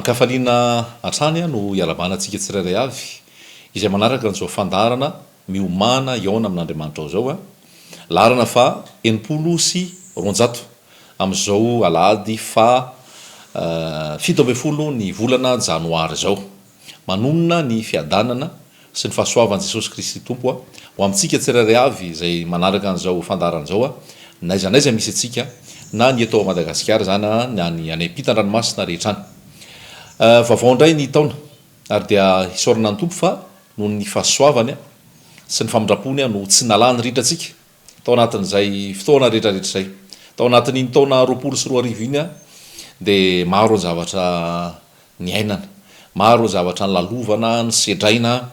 Ankafaliana hatrany no iarahabana antsika tsirairay avy izay manaraka an'izao fandaharana Miomàna hihaona amin'Andriamanitra ao izao, laharana faha 260 amin'izao alahady faha 17 ny volana janoary izao. Manonona ny fiadanana sy ny fahasoavan'i Jesosy Kristy Tompo ho amintsika tsirairay avy izay manaraka an'izao fandaharana izao, n'aiza n'aiza misy antsika, na ny eto Madagasikara izany na ny any ampitan-dranomasina rehetra any. Vaovao indray ny taona ary dia isaorana ny Tompo fa noho ny fahasoavany sy ny famindram-pony no tsy nalany ritra antsika tao anatin'izay fotoana rehetra rehetra izay. Tao anatin'iny taona 2020 iny dia maro ny zavatra niainana, maro ny zavatra nilalovana, nisedraina,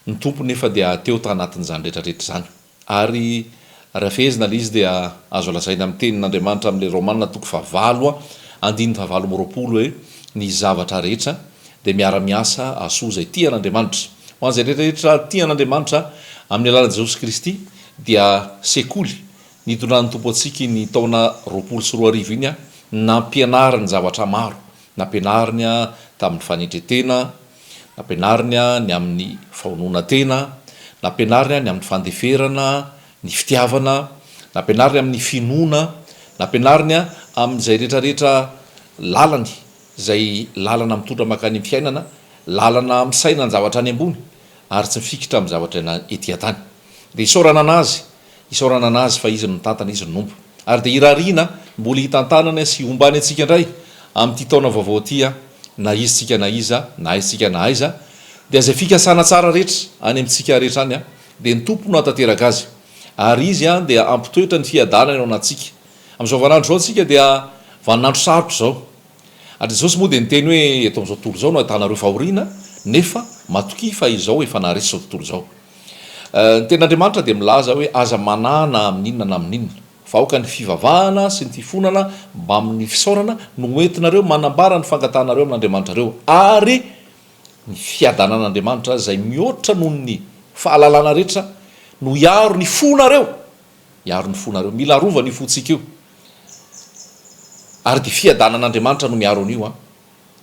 ny Tompo nefa dia teo tanatin'izany rehetra rehetra izany. Ary raha fehezina ilay izy dia azo lazaina amin'ny tenin'Andriamanitra amin'ilay Romana toko fahavalo andininy fahavalo amby roapolo hoe ny zavatra rehetra dia miara-miasa hahasoa izay tia an'Andriamanitra. Ho an'izay rehetra rehetra tia an'Andriamanitra amin'ny alalan'i Jesosy Kristy dia sekoly nitondran'ny Tompo antsika iny taona 2020 iny nampianariny zavatra maro. Nampianariny tamin'ny fanetren-tena, nampianariny ny amin'ny fahononan-tena, nampianariny ny amin'ny fandeferana, ny fitiavana, nampianariny amin'ny finoana, nampianariny amin'izay rehetra rehetra lalany, izay lalana mitondra mankany amin'ny fiainana, lalana misaina ny zavatra any ambony ary tsy mifikitra amin'ny zavatra ety an-tany. Dia isaorana an'Azy Isaorana an'Azy fa Izy no mitantana, Izy no Nompo. Ary dia irariana mbola hitantanany sy hombany antsika indray amin'ity taona vaovao ity na iza tsika na iza, na aiza tsika na aiza, dia izay fikasana tsara rehetra any amintsika rehetra any dia ny Tompo no hahatanteraka azy. Ary Izy dia hampitoetra ny fiadanany ao anatintsika. Amin'izao vaninandro izao tsika dia vaninandro sarotra izao. Ary Jesosy moa dia niteny hoe eto amin'izao tontolo izao no ahitanareo fahoriana nefa matokia fa izao efa naharesy izao tontolo izao. Ny Tenin'Andriamanitra dia milaza hoe aza manahy na amin'inona na amin'inona, fa aoka ny fivavahana sy ny fifonana mbamin'ny fisaorana no hoentinareo manambara ny fangatahanareo amin'Andriamanitrareo, ary ny fiadanan'Andriamanitra izay mihoatra noho ny fahalalana rehetra no hiaro ny fonareo, hiaro ny fonareo. Mila arovana io fontsika io, ary dia fiadanan'Andriamanitra no miaro an'io an.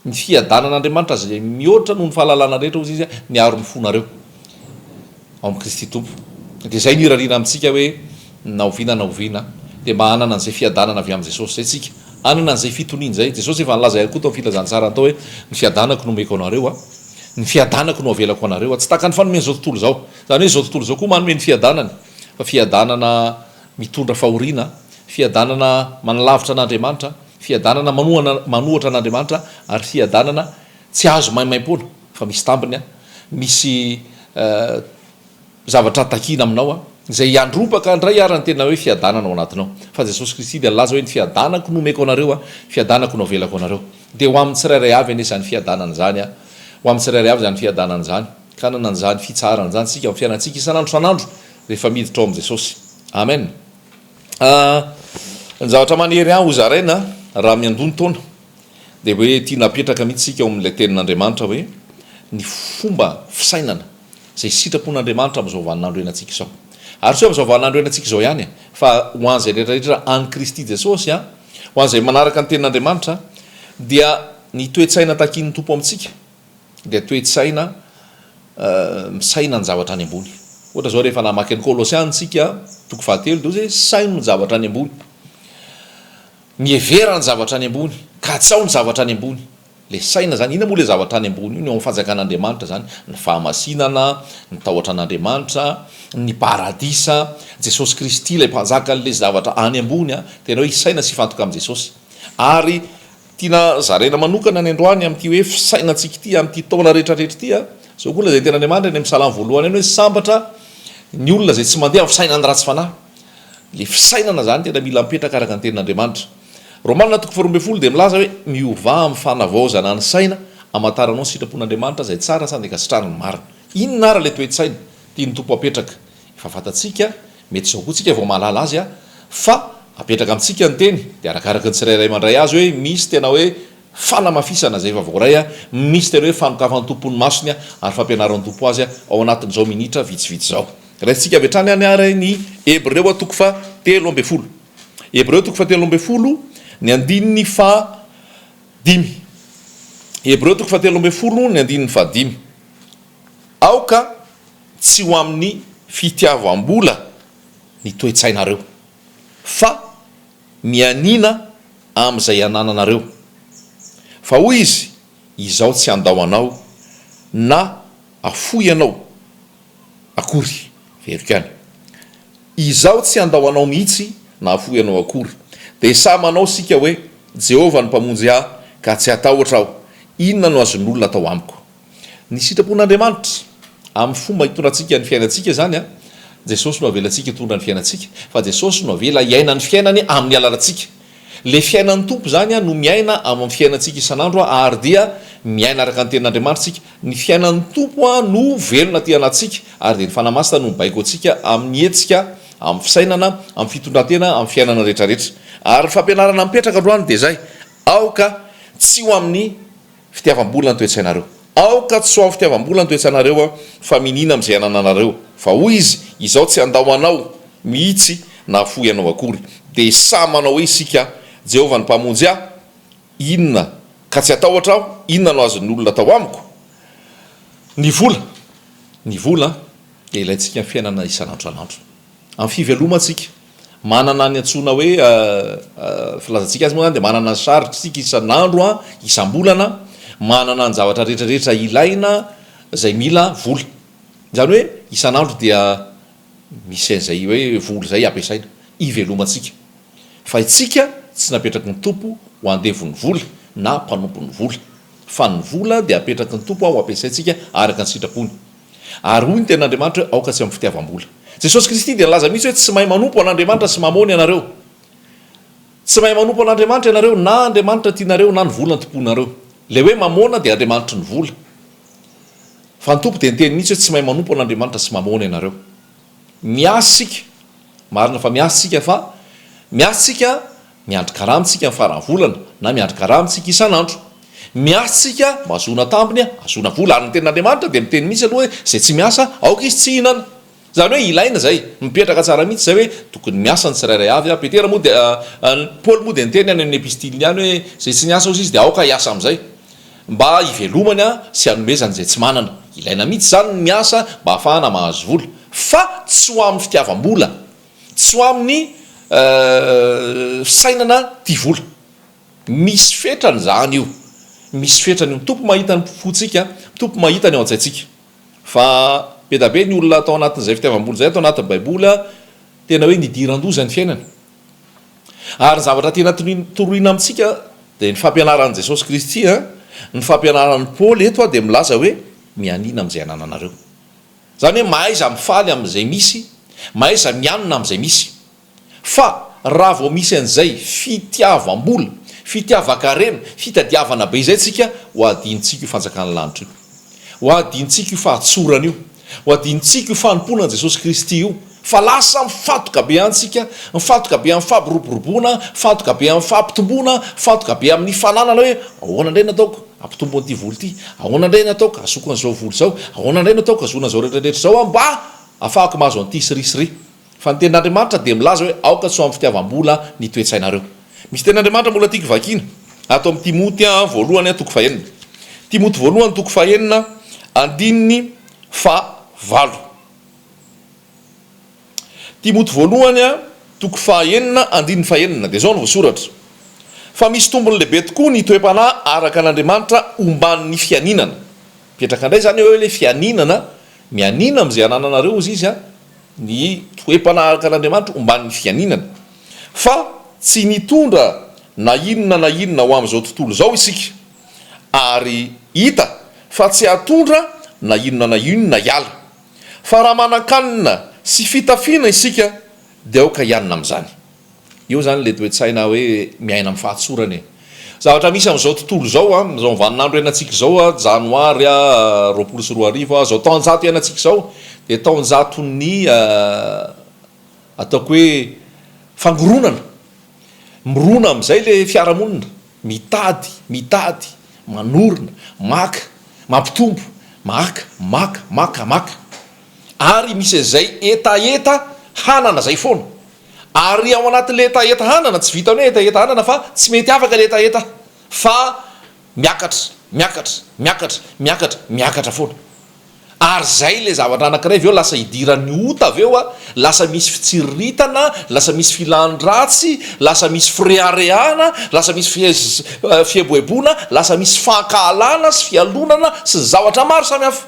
Ny fiadanan'Andriamanitra izay mihoatra noho ny fahalalana rehetra, hozy Izy, miaro ny fonareo ao amin'i Kristy Tompo. Dia izay no irariana amintsika hoe na oviana na oviana dia mba hanana an'izay fiadanana avy amin'i Jesosy izay isika, hanana an'izay fitoniana izay. Jesosy efa nilaza ihany koa tao amin'ny filazantsarany tao hoe, Ny fiadanako no omeko anareo, ny fiadanako no avelako anareo. Tsy tahaka ny fanomen'izao tontolo izao. Izany hoe izao tontolo izao koa manome ny fiadanany, fa fiadanana mitondra fahoriana, fiadanana manalavitra an'Andriamanitra, fiadanana manohana manohatra an'Andriamanitra ary fiadanana tsy azo maimaimpoana fa misy tambiny, misy zavatra takiana aminao izay handrobaka indray ary ny tena hoe fiadanana ao anatinao. Fa Jesosy Kristy dia nilaza hoe ny fiadanako no omeko anareo, fiadanako no avelako anareo. Dia ho amin'ny tsirairay avy anie izany fiadanana izany, ho amin'ny tsirairay avy izany fiadanana izany, ka hanana an'izany fitsaharana izany isika amin'ny fiainantsika isan'andro isan'andro rehefa miditra ao amin'i Jesosy. Amen. Ny zavatra manery ahy hozaraina raha miandoha ny taona dia hoe tiana apetraka mihitsy isika ao amin'ilay tenin'Andriamanitra hoe ny fomba fisainana izay sitrapon'Andriamanitra amin'izao vaninandro iainantsika izao. Ary tsy hoe amin'izao vaninandro iainantsika izao ihany fa ho an'izay rehetra rehetra an'i Kristy Jesosy, ho an'izay manaraka ny tenin'Andriamanitra dia ny toe-tsaina takian'ny Tompo amintsika dia toe-tsaina misaina ny zavatra any ambony. Ohatra izao rehefa namaky an'i Kolosiana isika toko fahatelo dia hoy izy hoe saino ny zavatra any ambony. Mihevera ny zavatra any ambony, katsao ny zavatra any ambony. Ilay saina izany, inona moa ilay zavatra any ambony io? Ny ao amin'ny fanjakan'Andriamanitra izany, ny fahamasinana, ny tahotra an'Andriamanitra, ny paradisa, Jesosy Kristy ilay mpanjakan'ilay zavatra any ambony, tena hoe hisaina sy hifantoka amin'i Jesosy. Ary Tiana zaraina manokana ny androany amin'ity hoe fisainantsika ity amin'ity taona rehetra rehetra ity a! Izao koa lazain'ny Tenin'Andriamanitra any amin'ny Salamo voalohany any hoe sambatra ny olona izay tsy mandeha amin'ny fisainan'ny ratsy fanahy. Ilay fisainana izany tena mila mipetraka araka ny Tenin'Andriamanitra. Romana toko faharoa ambin'ny folo dia milaza hoe miovà amin'ny fanavaozana ny saina hamantaranao ny sitrapon'Andriamanitra izay tsara sady ankasitrahany ny marina. Inona ary ilay toe-tsaina tian'ny Tompo hapetraka? Efa fantatsika Mety izao koa tsika vao mahalala azy fa apetraka amintsika ny teny dia arakaraky ny tsirairay mandray azy hoe misy tena hoe fanamafisana izay efa voaray, misy tena hoe fanokafan'ny Tompo ny masony ary fampianaran'ny Tompo azy ao anatin'izao minitra vitsivitsy izao. Raisintsika avy hatrany any ary ny Hebreo toko faha 13. Hebreo toko faha 13 ny andininy faha dimy. Hebreo toko fahatelo ambin'ny folo ny andininy fahadimy. Aoka tsy ho amin'ny fitiavam-bola ny toe-tsainareo, fa mianiana amin'izay anananareo. Fa hoy izy, Izaho tsy handao anao na hafoy anao akory. Veriko ihany. Izaho tsy handao anao mihitsy na hafoy anao akory. Dia sahy manao isika hoe, Jehovah no Mpamonjy ahy, ka tsy hatahotra aho. Inona no azon'olona atao amiko? Ny sitrapon'Andriamanitra, amin'ny fomba hitondrantsika ny fiainantsika izany an, Jesosy no avelantsika hitondra ny fiainantsika, fa Jesosy no avela hiaina ny fiainany amin'ny alalantsika. Ilay fiainan'ny Tompo izany no miaina amin'ny fiainantsika isan'andro ary dia miaina araka ny tenin'Andriamanitra isika. Ny fiainan'ny Tompo no velona aty anatintsika ary dia ny Fanahy Masina no mibaiko antsika amin'ny hetsika, amin'ny fisainana, amin'ny fitondran-tena, amin'ny fiainana rehetrarehetra. Ary ny fampianarana mipetraka androany dia izay, aoka tsy ho amin'ny fitiavam-bola ny toe-tsainareo. Aoka tsy ho amin'ny fitiavam-bola ny toe-tsainareo fa miniana amin'izay anananareo. Fa hoy izy, Izaho tsy handao anao mihitsy na hafoy anao akory. Dia sahy manao hoe isika, Jehovah no Mpamonjy ahy, inona ka tsy hatahotra aho? Inona no azon'ny olona atao amiko? Ny vola. Ny vola dia ilaintsika amin'ny fiainana isan'andro isan'andro. Amin'ny fivelomantsika. Manana ny antsoina hoe filazantsika azy moa zany dia manana ny charge isika isan'andro an, isam-bolana, manana ny zavatra rehetra rehetra ilaina izay mila vola. Izany hoe isan'andro dia misy an'izay hoe vola izay ampiasaina hivelomantsika. Fa isika tsy napetraky ny Tompo ho andevon'ny vola na mpanompon'ny vola. Fa ny vola dia apetraky ny Tompo ho ampiasaintsika araka ny sitrapony. Ary hoy ny tenin'Andriamanitra hoe aoka tsy amin'ny fitiavam-bola. Jesosy Kristy dia nilaza mihitsy hoe tsy mahay manompo an'Andriamanitra sy mamôny ianareo. Tsy mahay manompo an'Andriamanitra ianareo na Andriamanitra tianareo na ny vola tompoinareo. Ilay hoe mamôna dia Andriamanitry ny vola. Fa ny Tompo dia niteny mihitsy hoe tsy mahay manompo an'Andriamanitra sy mamôny ianareo. Miasa isika. Marina fa miasa isika fa miasa isika Miandry karama tsika ny faran'ny volana na miandry karama tsika isan'andro. Miasa tsika mba hazoana tambiny, hazoana vola. Ary ny tenin'Andriamanitra dia miteny mihitsy aloha hoe izay tsy miasa aoka izy tsy hihinana. Izany hoe ilaina izay. Mipetraka tsara mihitsy izay hoe tokony miasa ny tsirairay avy. Petera moa dia, Paoly moa dia niteny any amin'ny epistiliny any hoe izay tsy niasa hozy izy dia aoka hiasa amin'izay mba hivelomany sy hanomezany izay tsy manana. Ilaina mihitsy izany ny miasa mba hahafahana mahazo vola. Fa tsy ho amin'ny fitiavam-bola. Tsy ho amin'ny fisainana tia vola. Misy fetrany izany io. Misy fetrany io. Ny Tompo mahita ny fontsika, ny Tompo mahita ny ao an-tsaintsika. Fa be dia be ny olona tao anatin'izay fitiavam-bola izay ato anatin'ny Baiboly, tena hoe nidiran-doza ny fiainany. Ary ny zavatra tena toroina amintsika dia ny fampianaran'i Jesosy Kristy, ny fampianaran'i Paoly eto dia milaza hoe mianiana amin'izay anananareo. Izany hoe mahaiza mifaly amin'izay misy, mahaiza mianina amin'izay misy. Fa raha vao misy an'izay fitiavam-bola, fitiavan-karena, fitadiavana be izay tsika, ho adinontsika io fanjakan'ny lanitra io. Ho adinontsika io fahatsorana io. Ho adinontsika io fanompoana an'i Jesosy Kristy io. Fa lasa mifantoka be any tsika, mifantoka be amin'ny fampiroboroboana, mifantoka be amin'ny fampitomboana, mifantoka be amin'ny fananana hoe ahoana indray no ataoko hampitombo an'ity vola ity, ahoana indray no ataoko hahazoako an'izao vola izao, ahoana indray no ataoko hahazoana an'izao rehetra rehetra izao aho mba hahafahako mahazo an'ity sy ry sy ry. Fa ny tenin'Andriamanitra dia milaza hoe aoka tsy ho amin'ny fitiavam-bola ny toe-tsainareo. Misy tenin'Andriamanitra mbola tiako vakiana ato amin'ny Timoty voalohany toko fahenina. Timoty voalohany toko fahenina andininy fahavalo. Timoty voalohany toko fahaenina andininy fahenina dia izao no voasoratra, Fa misy tombony lehibe tokoa ny toe-panahy araka an'Andriamanitra omban'ny fianinana. Mipetraka indray izany eo ilay fianinana, mianina amin'izay anananareo hozy izy, ny toe-panahy araka an'Andriamanitra omban'ny fianinana. Fa tsy nitondra na inona na inona ho amin'izao tontolo izao isika, ary hita fa tsy hahatondra na inona na inona hiala. Fa raha manan-kanina sy fitafiana isika dia aoka hianina amin'izany. Eo izany ilay toe-tsaina hoe miaina amin'ny fahatsorana e. Zavatra misy amin'izao tontolo izao, amin'izao vaninandro iainantsika izao, janoary 2020, izao taonjato iainantsika izao dia taonjaton'ny ataoko hoe fangoronana. Mirona amin'izay ilay fiarahamonina. Mitady, mitady, manorina, maka, mampitombo, maka, maka, maka, maka. Ary misy an'izay hetaheta hanana izay foana. Ary ao anatin'ilay hetaheta hanana, tsy vitan'ny hoe hetaheta hanana fa tsy mety afaka ilay hetaheta fa miakatra. Miakatra, miakatra, miakatra, miakatra foana. Ary izay ilay zavatra anankiray avy eo lasa idiran'ny ota avy eo a, lasa misy fitsiriritana, lasa misy filan-dratsy, lasa misy fireharehana, lasa misy fieboeboana, lasa misy fankahalana sy fialonana sy ny zavatra maro samihafa.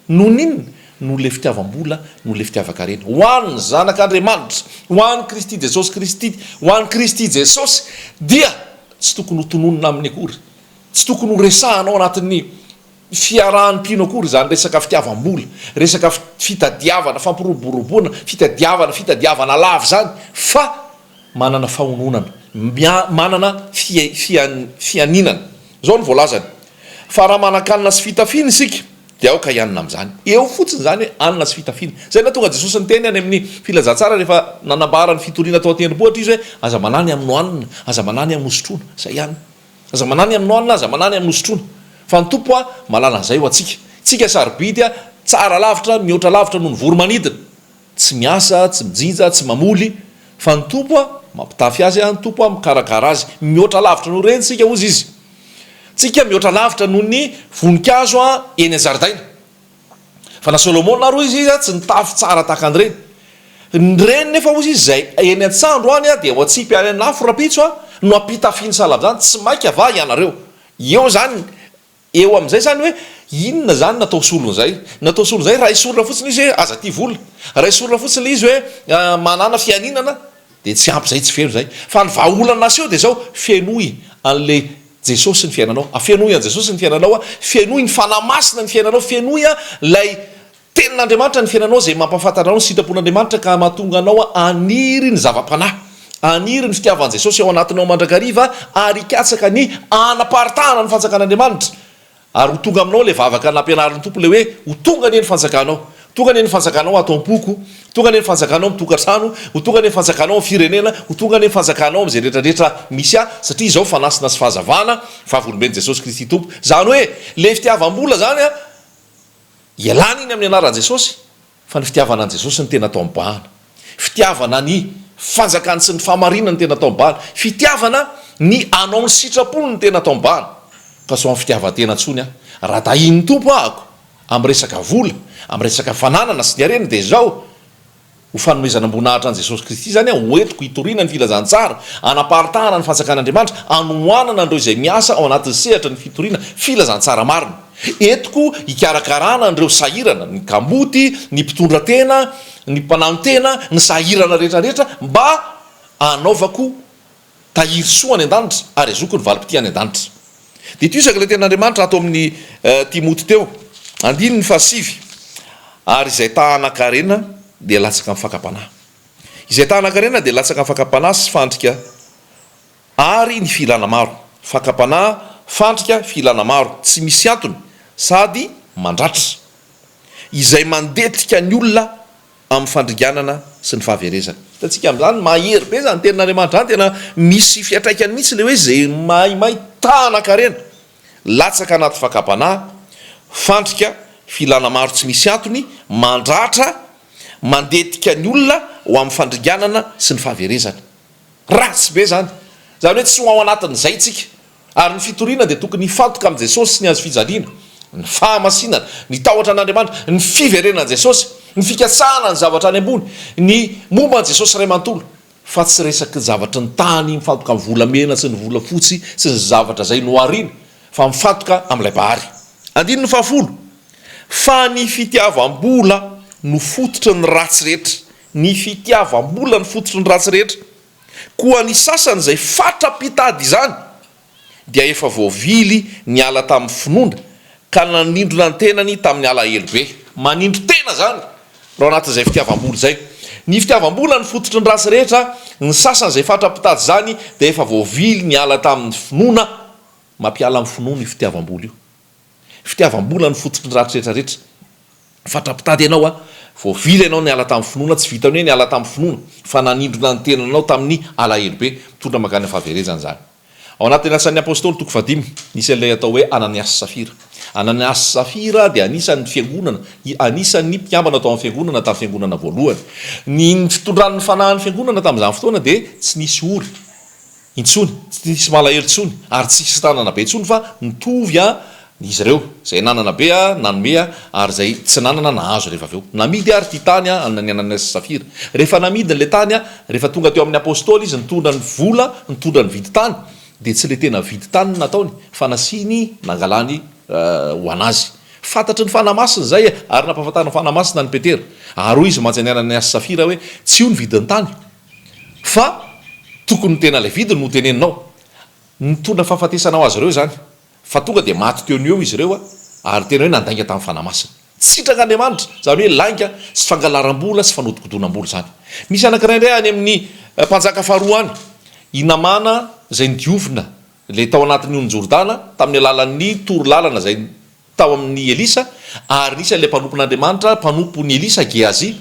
Noho ny inona? Noho ilay fitiavam-bola, noho ilay fitiavan-karena. Ho an'ny zanak'Andriamanitra, ho an'i Kristy Jesosy Kristy, ho an'i Kristy Jesosy dia tsy tokony ho tononina aminy akory, tsy tokony ho resahana ao anatin'ny fiarahan'ny mpino akory izany resaka fitiavam-bola, resaka fitadiavana fampiroboroboana, fitadiavana fitadiavana lava izany fa manana fahononana, manana fianinana. Izao no voalazany, Fa raha manan-kanina sy fitafiana isika, dia aoka hianina amin'izany. Eo fotsiny izany hoe hanina sy fitafiana. Izay no nahatonga Jesosy niteny any amin'ny filazantsara rehefa nanambara ny fitoriana tao an-tendrombohitra Izy hoe, Aza manahy ny amin'ny hohanina, aza manahy ny amin'ny hosotroina. Izay ihany. Aza manahy ny amin'ny hohanina, aza manahy ny amin'ny hosotroina. Fa ny Tompo mahalala an'izay ho antsika. Tsika sarobidy, tsara lavitra, mihoatra lavitra noho ny voro-manidina. Tsy miasa, tsy mijinja, tsy mamoly, fa ny Tompo mampitafy azy, ny Tompo mikarakara azy. Mihoatra lavitra noho ireny isika, hozy Izy. Tsika mihoatra lavitra noho ny voninkazo eny an-jaridaina. Fa na Solomona ary hoy izy tsy nitafy tsara tahaka an'ireny. Ireny nefa hozy izy izay eny an-tsandro any dia ho atsipy any an'afo rahampitso no ampitafiany sahala amin'izany, tsy maika va ianareo? Eo izany, eo amin'izay izany hoe inona izany no atao solon'izay? Ny atao solon'izay raha esorina fotsiny izy hoe aza tia vola, raha esorina fotsiny ilay izy hoe manàna fianinana dia tsy ampy izay, tsy feno izay. Fa ny vahaolana aseho dia izao, fenoy an'ilay Jesosy ny fiainanao, fenoy an'i Jesosy ny fiainanao, fenoy ny Fanahy Masina ny fiainanao, fenoy ilay Tenin'Andriamanitra ny fiainanao izay mampahafantatra anao ny sitrapon'Andriamanitra ka mahatonga anao haniry ny zava-panahy, haniry ny fitiavan'i Jesosy ao anatinao mandrakariva ary hikatsaka ny hanaparitahana ny fanjakan'Andriamanitra. Ary ho tonga aminao ilay vavaka nampianarin'ny Tompo ilay hoe, Ho tonga anie ny fanjakanao. Tonga anie ny fanjakanao ato am-poko, tonga anie ny fanjakanao amin'ny tokantrano, ho tonga anie ny fanjakanao amin'ny firenena, ho tonga anie ny fanjakanao amin'izay rehetra rehetra misy ahy, satria izao fanasina sy fahazavana, vavolombelon'i Jesosy Kristy Tompo. Izany hoe, ilay fitiavam-bola izany an, ialana iny amin'ny anaran'i Jesosy, Fa ny fitiavana an'i Jesosy no tena atao mibahana. Fitiavana ny fanjakany sy ny fahamarinany no tena atao mibahana. Fitiavana ny hanao ny sitrapony no tena atao mibahana. Ka sao amin'ny fitiavan-tena intsony aho. Raha tahian'ny Tompo ahako amin'ny resaka vola, amin'ny resaka fananana sy ny harena dia izao, ho fanomezana am-boninahitra an'i Jesosy Kristy izany aho, ho entiko hitoriana ny filazantsara, hanaparitahana ny fanjakan'Andriamanitra, hanohanana an'ireo izay miasa ao anatin'ny sehatra ny fitoriana filazantsara marina. Entiko hikarakarana an'ireo sahirana, ny kamboty, ny mpitondra tena, ny mpananontena, ny sahirana rehetra rehetra mba hanaovako tahiry soa any an-danitra ary hazoako ny valim-pitia any an-danitra. Dia tohizako ilay tenin'Andriamanitra ato amin'ny Timoty teo, andininy fahasivy, Ary izay ta hanan-karena dia latsaka amin'ny fakam-panahy. Izay ta hanan-karena dia latsaka amin'ny fakam-panahy sy fandrika Ary ny filana maro. Fakam-panahy, fandrika, filana maro, tsy misy antony, sady mandratra. Izay mandetika ny olona amin'ny fandringanana sy ny fahaverezana. Hitantsika amin'izany, mahery be izany tenin'Andriamanitra izany, tena misy fiantraikany mihitsy ilay hoe izay maimay tahanan-karena, latsaka anaty fakam-panahy, fandrika, filana maro tsy misy antony, mandratra, mandetika ny olona ho amin'ny fandringanana sy ny fahaverezana. Ratsy be izany. Izany hoe tsy ho ao anatin'izay tsika. Ary ny fitoriana dia tokony hifantoka amin'i Jesosy sy ny hazofijaliana, ny fahamasinana, ny tahotra an'Andriamanitra, ny fiverenan'i Jesosy, ny fikatsahana ny zavatra any ambony, ny momba an'i Jesosy iray manontolo, fa tsy resaky ny zavatry ny tany mifantoka amin'ny volamena sy ny volafotsy sy ny zavatra izay noharina, fa mifantoka amin'ilay Mpahary. Andininy fahafolo, Fa ny fitiavam-bola no fototry ny ratsy rehetra. Ny fitiavam-bola no fototry ny ratsy rehetra. Koa ny sasany izay fatra-pitady izany dia efa voavily niala tamin'ny finoana ka nanindrona ny tenany tamin'ny alahelo be. Manindron-tena izany raha ao anatin'izay fitiavam-bola izay. Ny fitiavam-bola no fototry ny ratsy rehetra, ny sasany izay fatra-pitady izany dia efa voavily niala tamin'ny finoana. Mampiala amin'ny finoana io fitiavam-bola io. Fitiavam-bola no fototry ny ratsy rehetra rehetra. Fatra-pitady ianao a! Voavily ianao niala tamin'ny finoana, tsy vitan'ny hoe niala tamin'ny finoana, fa nanindrona ny tenanao tamin'ny alahelo be, mitondra mankany amin'ny fahaverezana izany. Ao anatin'ny Asan'ny Apostoly toko fahadimy, nisy an'ilay atao hoe Ananiasy sy Safira. Ananiasy sy Safira dia anisan'ny fiangonana, anisan'ny mpikambana tao amin'ny fiangonana tamin'ny fiangonana voalohany. Ny fitondran'ny fanahin'ny fiangonana tamin'izany fotoana dia tsy nisy ory. Intsony, tsy nisy malahelo intsony ary tsy hisy tanana be intsony fa mitovy a. Izy ireo, izay nanana be nanome ary izay tsy nanana nahazo rehefa avy eo. Namidy ary ity tany an'i Ananiasy sy Safira. Rehefa namidiny ilay tany, rehefa tonga teo amin'ny Apostoly izy nitondra ny vola, nitondra ny vidin-tany, dia tsy ilay tena vidin-tany no nataony fa nasiany nangalany ho an'azy. Fantatry ny Fanahy Masina izay ary nampahafantarin'ny Fanahy Masina an'i Petera. Ary hoy izy mantsy an'i Ananiasy sy Safira hoe, Tsy io ny vidin-tany fa tokony ny tena ilay vidiny no hoteneninao. Nitondra fahafatesana ho azy ireo izany. Fa tonga dia maty teo no eo izy ireo ary tena hoe nandainga tamin'ny Fanahy Masina. Tsy sitrak'Andriamanitra, izany hoe lainga sy fangalaram-bola sy fanodikodonam-bola izany. Misy anankiray indray any amin'ny Mpanjaka faharoa any, i Namàna izay nodiovina ilay tao anatin'ny ony Jordana tamin'ny alalan'ny toro-lalana izay tao amin'i Elisa, ary nisy an'ilay mpanompon'Andriamanitra, mpanompon'i Elisa, Gehazi.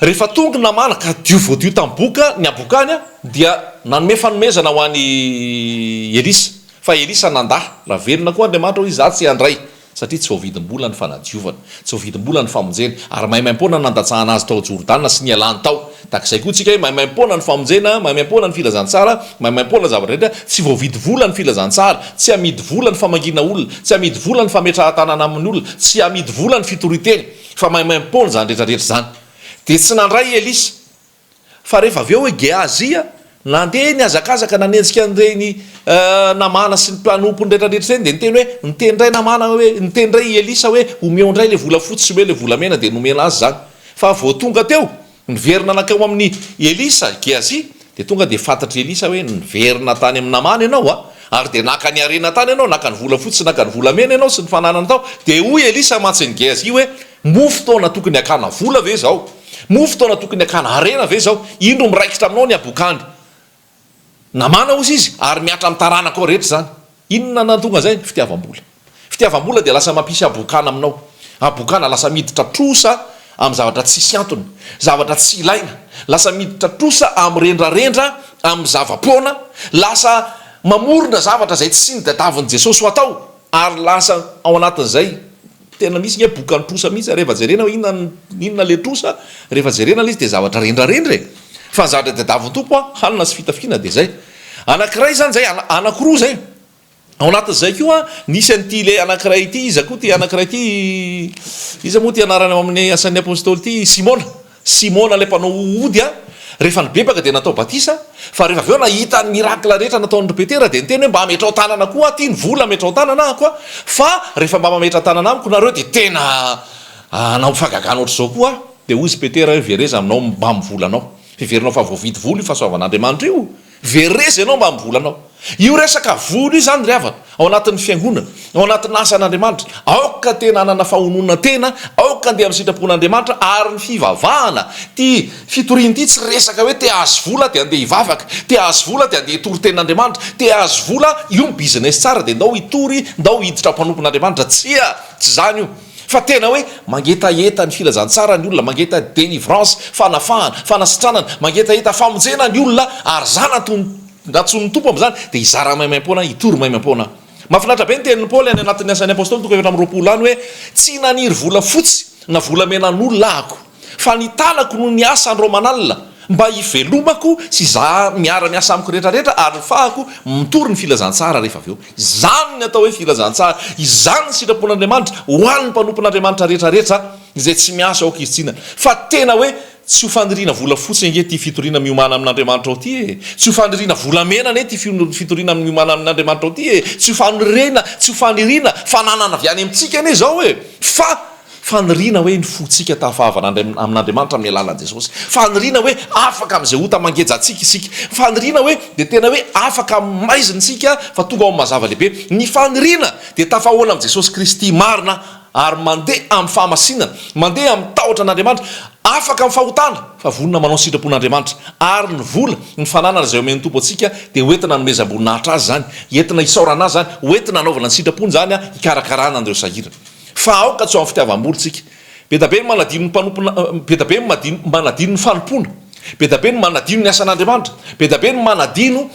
Rehefa tonga i Namàna ka dio voadio tamin'ny boka ny habokany, dia nanome fanomezana ho an'i Elisa. Fa Elisa nandà. Raha velona koa Andriamanitra, hoy izy, izaho tsy handray, satria tsy voavidim-bola ny fanadiovana, tsy voavidim-bola ny famonjena, ary maimaim-poana ny nandatsahana azy tao Jordana sy nialany tao. Tahaka izay koa isika hoe maimaim-poana ny famonjena, maimaim-poana ny filazantsara, maimaim-poana ny zavatra rehetra, tsy voavidy vola ny filazantsara, tsy amidy vola ny famangiana olona, tsy amidy vola ny fametrahan-tanana amin'ny olona, tsy amidy vola ny fitorian-teny, fa maimaim-poana izany rehetra rehetra izany. Dia tsy nandray i Elisa. Fa rehefa avy eo i Gehazi nandeha nihazakazaka nanenjika an'ireny Namàna sy ny mpanompony rehetra rehetra ireny, dia niteny hoe, niteny indray Namàna hoe, niteny indray i Elisa hoe, omeo indray ilay volafotsy sy omeo ilay volamena, dia nomena azy izany. Fa vao tonga teo, niverina nankao amin'i Elisa i Gehazi, dia tonga dia fantatr'i Elisa hoe niverina tany amin'i Namàna ianao a, ary dia naka ny harena tany ianao, naka ny volafotsy sy naka ny volamena ianao sy ny fananana tao. Dia hoy Elisa mantsy an'i Gehazi hoe, Moa fotoana tokony hakana vola ve izao? Moa fotoana tokony hakana harena ve izao? Indro miraikitra aminao ny habokany. Namana hozy izy ary mihatra amin'ny taranakao rehetra izany. Inona nahatonga an'izay? Ny fitiavam-bola. Fitiavam-bola dia lasa mampisy habokana aminao. Habokana, lasa miditra trosa amin'ny zavatra tsisy antony, zavatra tsy ilaina. Lasa miditra trosa amin'ny rendrarendra, amin'ny zava-poana. Lasa mamorona zavatra izay tsy notadiavin'i Jesosy ho atao ary lasa ao anatin'izay Tena misy nge bokan'ny trosa mihitsy a, rehefa jerena hoe inona inona le trosa, rehefa jerena le izy dia zavatra rendrarendra e! Fa ny zavatra tadiavin'ny Tompo a, hanina sy fitafiana dia zay. Anakiray zany zay, anakiroa zay. Ao anatin'izay koa nisy an'ity le anakiray ity, iza koa ity anakiray ity, iza moa ity anarany ao amin'ny Asan'ny Apostoly ity, Simona. Simona ilay mpanao ody a, rehefa nibebaka dia natao batisa, fa rehefa avy eo nahita ny miracle rehetra nataon'i Petera dia niteny hoe mba ametrao tanana koa aho ty ny vola ametrao tanana ahako a, fa rehefa mba mametra tanana amiko nareo dia tena hanao fahagagana ohatr'izao koa aho, dia hozy Petera hoe vereza aminao mbamin'ny volanao, heverinao fa voavidy vola io fahasoavan'Andriamanitra io? Vereza ianao mba amin'ny volanao. Io resaka vola io izany ry havana, ao anatin'ny fiangonana, ao anatin'ny asan'Andriamanitra, aoka tena hanana fahononan-tena, aoka handeha amin'ny sitrapon'Andriamanitra ary ny fivavahana, ity fitoriana ity tsy resaka hoe te hahazo vola dia handeha hivavaka, te hahazo vola dia handeha hitory tenin'Andriamanitra, te hahazo vola, io ny business tsara dia ndao hitory, ndao hiditra ho mpanompon'Andriamanitra, tsia, tsy izany io. Fa tena hoe mangetaheta ny filazantsara ny olona, mangetaheta délivrance, fanafahana, fanasitranana, mangetaheta famonjena ny olona ary za nantsoin'ny Tompo amin'izany dia hizara maimaimpoana, hitory maimaimpoana. Mahafinaritra be ny tenin'i Paoly any anatin'ny Asan'ny Apostoly toko 24 any hoe tsy naniry volafotsy na volamenan'olona ahako fa ny tanako no niasa andro aman'alina mba hivelomako sy za miara miasa amiko rehetra rehetra ary fahako mitory ny filazantsara rehefa avy eo. Izany ny atao hoe filazantsara, izany ny sitrapon'Andriamanitra ho an'ny mpanompon'Andriamanitra rehetra rehetra izay tsy miasa aoka izy tsy hihinana. Fa tena hoe tsy ho faniriana vola fotsiny ange ity fitoriana miomana amin'Andriamanitra ao ity e! Tsy ho faniriana volamena anie ity fitoriana miomana amin'Andriamanitra ao ity e! Tsy ho fanorena, tsy ho faniriana fananana avy any amintsika anie izao e! Fa Faniriana hoe ny fontsika tafahavana amin'Andriamanitra amin'ny alalan'i Jesosy. Faniriana hoe afaka amin'izay ota mangeja antsika isika. Faniriana hoe dia tena hoe afaka amin'ny maizina isika fa tonga ao amin'ny mazava lehibe. Ny faniriana dia tafahoana amin'i Jesosy Kristy marina ary mandeha amin'ny fahamasinana, mandeha amin'ny tahotra an'Andriamanitra, afaka amin'ny fahotana fa vonona manao ny sitrapon'Andriamanitra. Ary ny vola, ny fananana izay omen'ny Tompo antsika dia ho entina hanomezam-boninahitra Azy izany, entina hisaorana Azy izany, ho entina hanaovana ny sitrapony izany, hikarakarana an'ireo sahirana. Fa aoka tsy ho amin'ny fitiavam-bola isika. Be da be ny manadino ny mpanompona, be da be ny madino, manadino ny fanompoana. Be da be ny manadino ny asan'Andriamanitra. Be da be ny manadino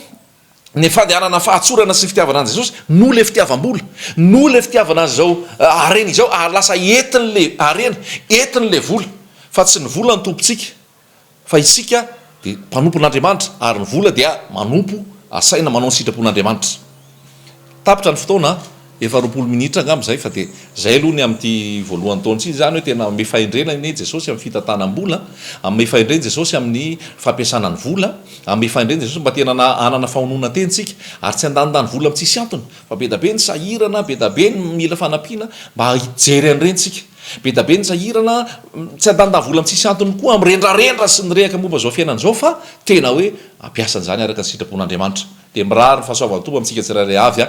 ny fandehanana fahatsorana sy ny fitiavana an'i Jesosy noho ilay fitiavam-bola, noho ilay fitiavana an'izao harena izao ary lasa entin'ilay harena, entin'ilay vola. Fa tsy ny vola no tompontsika. Fa isika dia mpanompon'Andriamanitra ary ny vola dia manompo, asaina manao ny sitrapon'Andriamanitra. Tapitra ny fotoana an! Efa 20 minitra angamba izay fa dia izay aloha ny amin'ity voalohan'ny taona ity izany hoe tena hanome fahendrena anie Jesosy amin'ny fitantanam-bola, hanome fahendrena Jesosy amin'ny fampiasana ny vola, hanome fahendrena Jesosy mba tena hanana fahononan-tena isika ary tsy handanindany vola amin'ny tsisy antony fa be dia be ny sahirana, be dia be ny mila fanampiana mba hijery an'ireny isika. Be dia be ny sahirana, tsy handanindany vola amin'ny tsisy antony koa amin'ny rendrarendra sy ny rehaka momba izao fiainana izao fa tena hoe hampiasa an'izany araka ny sitrapon'Andriamanitra. Dia mirary ny fahasoavan'ny Tompo amintsika tsirairay avy a.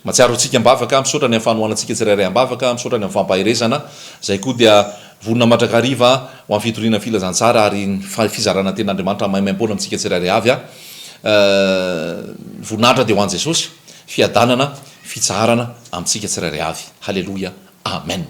Mahatsiaro antsika am-bavaka, misaotra ny amin'ny fanohanantsika tsirairay am-bavaka, misaotra ny amin'ny fampaherezana. Izay koa dia vonona mandrakariva ho amin'ny fitoriana ny filazantsara ary ny fizarana ny tenin'Andriamanitra maimaimpoana amintsika tsirairay avy a. Ny voninahitra dia ho an'i Jesosy, fiadanana, fitsaharana amintsika tsirairay avy. Haleloia. Amen.